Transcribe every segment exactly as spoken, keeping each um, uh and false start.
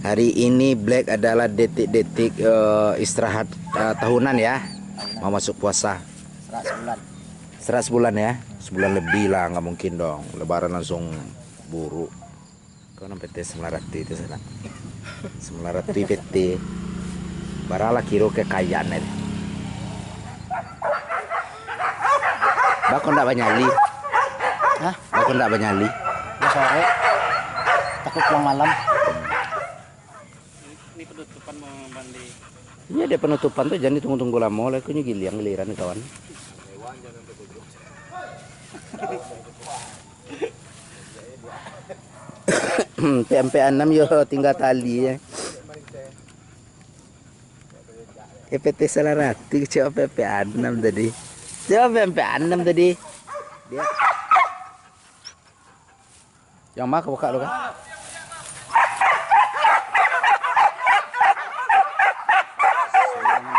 Hari ini Black adalah detik-detik, eh, istirahat, eh, tahunan ya. Mau masuk puasa. Serak sebulan. Serak sebulan ya. Sebulan lebih lah, nggak mungkin dong. Lebaran langsung buruk. Kau nan P T sambilan ratuih tu sanak. Sambilan ratuih P T. Barang lah kiro kekayaan itu. Bako ndak banyali. Hah? Bako ndak banyali. Dah sore. Takut pulang malam. Ini penutupan mau mandi. Iya, dia penutupan tu jangan ditunggu-tunggu lamo lah, kunyo giliang giliran kawan. P M P anam yo tingga tali ya. E P T salah rati kecil P M P anam tadi. Siapa P M P anam tadi? Dia. Yang ma ka buka tu kan?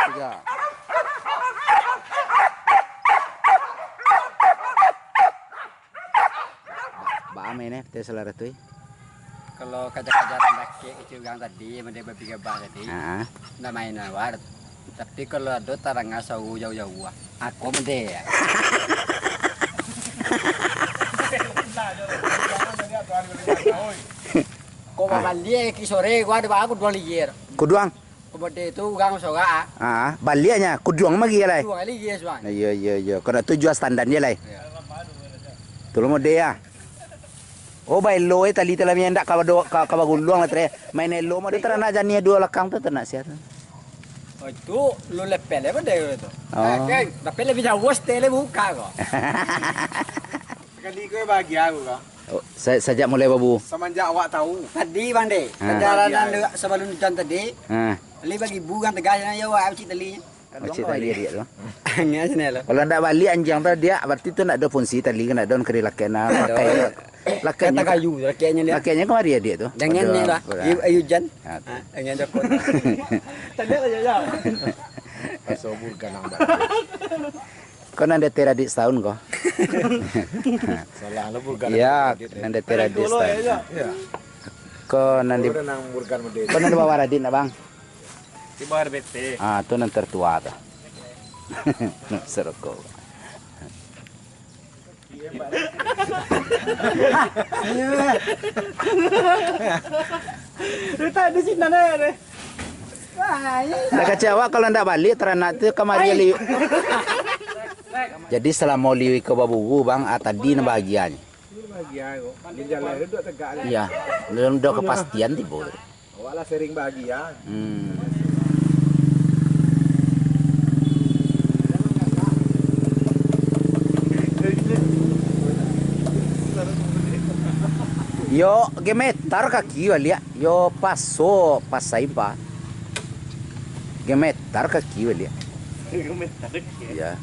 Tiga. Ba-, ba-, ame ne, P T salah ratuih. Kalau kaja-kaja randakek kecil urang tadi, mode babi gabah tadi. Ha. Ndak main awak. Tapi kalau ado taranga suaro jauah-jauah, ah, ako mode. Ko babaliak ki sore, gua ado ba kuduang liar. Kuduang? Ko mode tu urang sorak, ah. Ah, baliaknyo, kuduang magi lai. Kuduang liar suang. Iyo, iyo, iyo. Kalau tu jua standar je lai. Iyo. Tu lo mode ya. Oh, baelo, eh, tali telah miandak ka bado-, ka, ka baguluang lah, tre. Main elo mah, ado taranak janiah duo lakang tu, taranak sia tu. Oh, itu lu lepel, eh, pada tu. Oh. Eh, kan, tapi lebih jauh, setel buka kok. Sakali ko bahagia aku, kok. Oh, sa-, sajak mulai babu? Samanjak awak tahu. Tadi, Bang Dek, ha, perjalanan bahagia. Dek, sebelum hujan tadi, ha, bali bagi bu kan tegas, ya, awak cik tali. Macik tali diak tu. Angin sini lo. Kalau ndak baliak anjiang tu diak, berarti tu ndak ado fungsi tali, ndak ado ka dilakek nah. Ndak ado. Lakek, lakeknyo kata kayu, lakeknyo dia. Lakeknyo kamari diak tu. Dengan ni lah. Ayo, ayo jan. Ha, tu. Ha, dengan cokot. Tadi aja ya. Pasal burkan nang. Kau nan dek teradik setahun kau. Salah lo burkan. Iya, nan dek teradik setahun. Iya. Kau nan di, kau nan burkan mode. Kau nan di bawah Radit nak, Bang. Di bawah R B T. Ah, tu nan tertua tu. Serokok. Letak di sini, nah, deh. Wah, iya. Dah kacau awak kalau ndak baliak taranak tu kamari liu. Jadi selama liu iko baburu, Bang, ah, tadi nan bahagianyo. Bahagia kok. Di jalan duduk tegak lah. Iya, belum ada kepastian tibo. Awak lah sering bahagia. Hmm. Yo, gemetar kaki baliak. Yo, paso, pasai, pa. Gemetar kaki baliak. Gemetar kaki. Iya.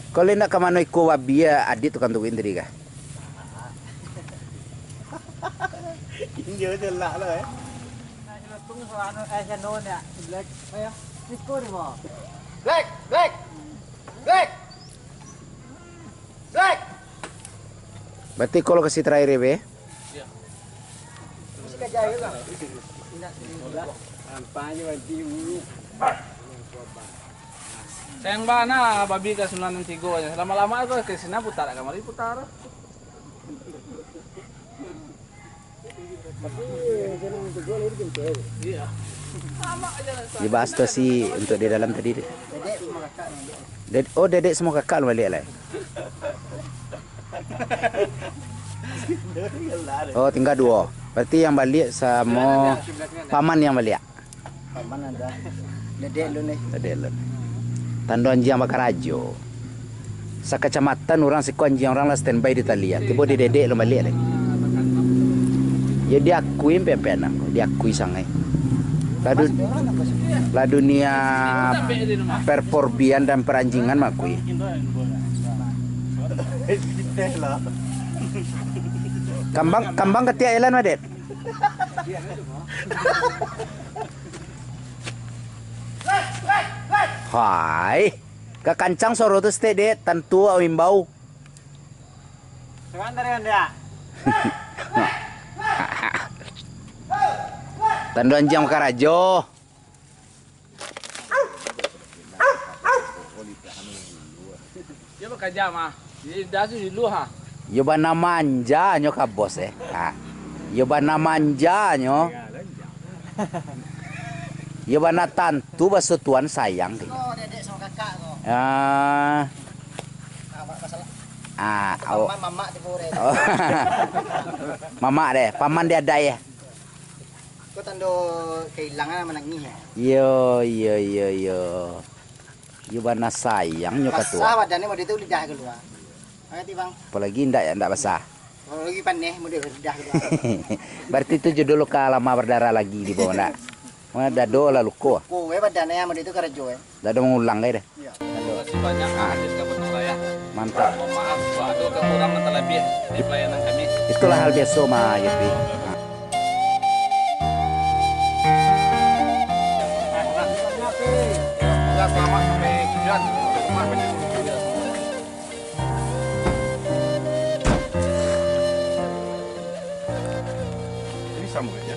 Kalau indak ka mano iko babi, ya, Adit tukang turuik tadi kah? Inyo je lah lah, eh. Black, Black, Black, Black. Berarti kalau kasih terakhir ya, Be? Iya. Masih kerja ya, Bang? Tidak, tidak. Nampaknya berarti dulu. Sayang bana babi ka Sunan Tigo nya. Lama-lama ko ka sinan putar, kamari putar. Dibahas tu si untuk di dalam tadi tu. Ded-, oh, dedek semua kakak lu baliak lai. Oh, tingga duo. Berarti yang baliak samo paman yang baliak. Paman ado. Dedek lu ni. Dedek lu. Tando anjiang bakarajo. Sakacamatan urang siko anjiang urang lah standby di talian. Tibo di dedek lu baliak lai. Yo diakui pempek nang, diakui sangai. Lah du-, lah dunia perporbian dan peranjingan mengakui. Kambang, kambang katiak ilan, Madet. Hai, kakancang suaro tu saketek, Dek, tantu awak imbau. Sebentar ya, Dek. Tando anjiang bakarajo. Dia bakarajo mah. Jadi dah tu dulu ha. Yo bana manjanyo ka bos eh. Ha. Yo bana manjanyo. Yo bana tantu baso Tuan sayang. Oh, dedek sama kakak ko. Ah. Ah, awak mamak, mamak tu boleh. Oh. Mamak deh, paman dia ada ya. Ko tando kahilangan manangih ya. Iyo, iyo, iyo, iyo. Iyo bana sayangnyo ka Tuan. Basah badan ni model tu lidah kalua. Ngarati, Bang? Apalagi indak ya, indak basah. Kalau lagi paneh model lidah kalua. Berarti tu judul luka lama berdarah lagi di bawah ndak? Mana dado lah luko. Ko we badan ni model tu karajo eh. Ndak ada mangulang kai deh. Iya. Terima kasih banyak, Kang Haji, sudah bertemu saya. Mantap. Mohon maaf, kalau ada kekurangan dan terlebih di pelayanan kami. Itulah hal biasa mah, Yopi. Semoga selamat sampai tujuan. Ini sambungannya.